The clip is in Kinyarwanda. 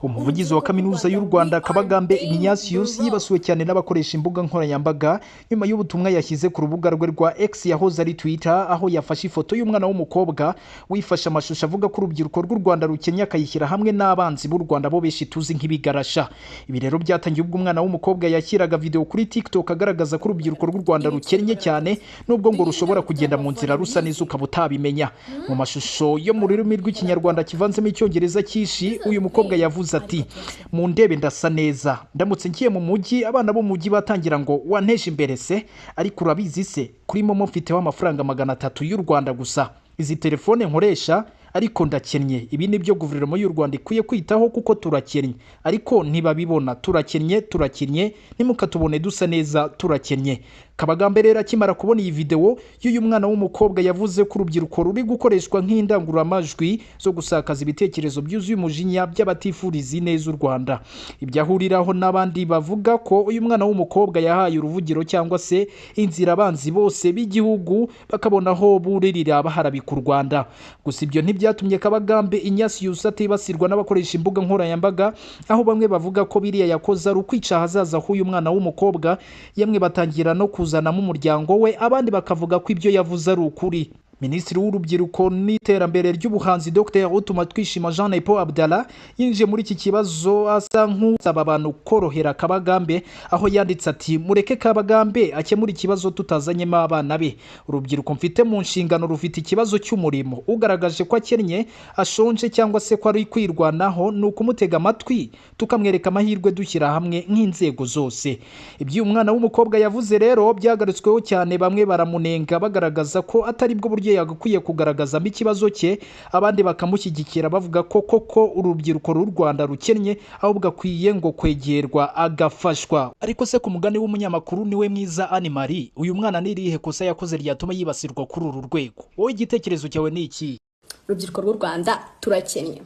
Umuvugizi wa Kaminuza y'u Rwanda, Kabagambe Ignatius, yibasiwe cyane n'abakoresha imbuga nkoranyambaga nyuma y'ubutumwa yashyize ku rubuga rwe rwa X, yahoze ari Twitter, aho yafashe ifoto y'umwana w'umukobwa wifashe amashusho avuga ko urubyiruko rw'u Rwanda rukennye, akayishyira hamwe n'abanzi b'u Rwanda bo benshi tuzi nk'ibigarasha. Ibi rero byatangiye ubwo umwana w'umukobwa yashyiraga video kuri TikTok agaragaza ko urubyiruko rw'u Rwanda rukennye cyane, nubwo ngo rushobora kugenda mu nzira rusa neza ukaba utabimenya. Mu mashusho yo mu rurimi rw'Ikinyarwanda kivanzemo Icyongereza cyinshi, uyu mukobwa yavuze ati: "Mu ndebe, ndasa neza. Ndamutse ngiye mu mujyi, abana bo mu mujyi batangira ngo wanteje imbere se? Ariko urabizi se, kuri MoMo mfiteho amafaranga 300 y'u Rwanda gusa, izi telefone nkoresha, ariko ndakennye. Ibi ni byo guverinoma y'u Rwanda ikwiye kwitaho kuko turakennye, ariko ntibabibona. Turakennye, turakennye, ntimukatubone dusa neza, turakennye." Kabagambe rero akimara kubona iyi videwo y'uyu mwana w'umukobwa, yavuze ko urubyiruko ruri gukoreshwa nk'indangururamajwi zo gusakaza ibitekerezo byuzuye umujinya by'abatifuriza ineza u Rwanda. Ibyo ahuriraho n'abandi bavuga ko uyu mwana w'umukobwa yahaye uruvugiro cyangwa se inzira abanzi bose b'igihugu, bakabona aho buririra baharabika u Rwanda. Gusa ibyo ntibyatumye Kabagambe Ignatius atibasirwa n'abakoresha imbuga nkoranyambaga, aho bamwe bavuga ko biriya yakoze ari ukwica ahazaza h'uyu mwana w'umukobwa, yemwe batangira no kuzanamo umuryango we, abandi bakavuga ko ibyo yavuze ari ukuri. Minisitiri w'Urubyiruko n'Iterambere ry'Ubuhanzi, Dr Utumatwishima Jean Nepo Abdallah, yinjiye muri iki kibazo asa nk'usaba abantu korohera Kabagambe, aho yanditse ati: "Mureke Kabagambe akemura ikibazo tutazanyemo abana be. Urubyiruko mfite mu nshingano rufite ikibazo cy'umurimo. Ugaragaje ko akennye, ashonje cyangwa se ko ari kwirwanaho, ni ukumutega amatwi tukamwereka amahirwe, dushyira hamwe nk'inzego zose." Ibyo uyu mwana w'umukobwa yavuze rero byagarutsweho cyane, bamwe baramunenga bagaragaza ko atari bwo buryo yagakwiye kugaragazamo ikibazo cye, abandi bakamushyigikira bavuga ko koko urubyiruko rw'u Rwanda rukennye, ahubwo akwiye ngo kwegerwa agafashwa. Ariko se ku mugani w'umunyamakuru Niwe Mwiza Anne Marie, uyu mwana ni irihe kosa yakoze ryatuma yibasirwa kuri uru rwego? Wowe igitekerezo cyawe ni iki? Urubyiruko rw'u Rwanda turakennye.